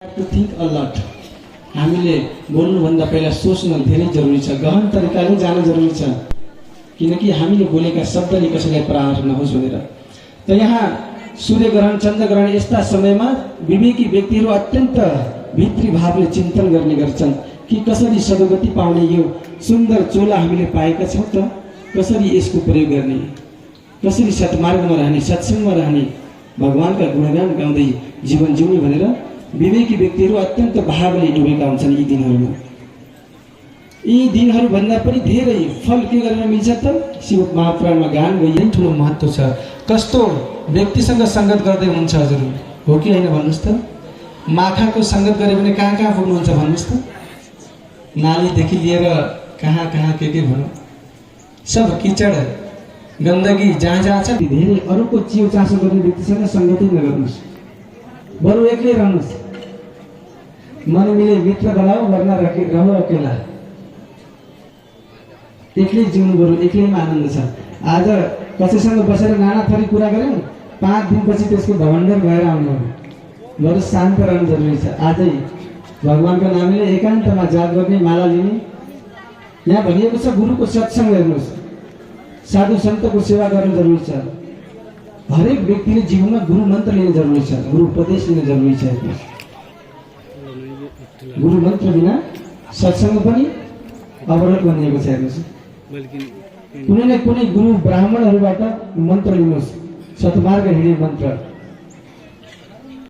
To think a lot. हामीले बोल्नुभन्दा पहिला सोच्न धेरै जरुरी छ, गहन तरिकाले जान जरुरी छ, किनकि हामीले बोलेका शब्दले कसैलाई प्रहार नहोस् भनेर। त यहाँ सूर्य ग्रहण चन्द्र ग्रहण यस्ता समयमा विवेकी व्यक्तिहरू अत्यन्त भित्री भावले चिन्तन गर्ने गर्छन् कि कसरी सदगति पाउने यो सुन्दर चोला हामीले पाएका छौँ त कसरी यसको प्रयोग गर्ने, कसरी सत्मार्गमा रहने, सत्सङ्गमा रहने, भगवानका गुणगान गाउँदै जीवन जिउने भनेर विवेकी व्यक्तिहरू अत्यन्त भावले डुबेका हुन्छन् यी दिनहरूमा। यी दिनहरूभन्दा पनि धेरै फल के गर्न मिल्छ त? शिव महापुराणमा गान गइए ठुलो महत्त्व छ। कस्तो व्यक्तिसँग सङ्गत गर्दै हुनुहुन्छ हजुर, हो कि होइन भन्नुहोस् त? माखाको सङ्गत गरे भने कहाँ कहाँ पुग्नुहुन्छ भन्नुहोस् त? नालीदेखि लिएर कहाँ कहाँ के भनौँ, सब किचड गन्दगी जहाँ जहाँ छ। धेरै अरूको चियो चासो गर्ने व्यक्तिसँग सङ्गतै नगर्नुहोस्, बरु एक्लै रहनुहोस्। मन मिले मित्र बनाऊ वरना रहो अकेला। एक्लै जिउनु बरु एक्लैमा आनन्द छ। आज कसैसँग बसेर नाना थरी कुरा गऱ्यौँ, 5 दिनपछि त्यसको भवन्डर भएर आउनु, बरु शान्त रहनु जरुरी छ। आजै भगवानको नामले एकान्तमा जाप गर्ने, माला लिने। यहाँ भनिएको छ गुरुको सत्सङ्ग हेर्नुहोस्, साधु सन्तको सेवा गर्नु जरुरी छ। हरेक व्यक्तिले जीवनमा गुरु मन्त्र लिनु जरुरी छ, गुरु उपदेश लिनु जरुरी छ। गुरु मन्त्र बिना सत्सङ्ग पनि अवरोध भनिएको छ। हेर्नुहोस्, कुनै न कुनै गुरु ब्राह्मणहरूबाट मन्त्र लिनुहोस्, सत्मार्ग हिँड्ने मन्त्र।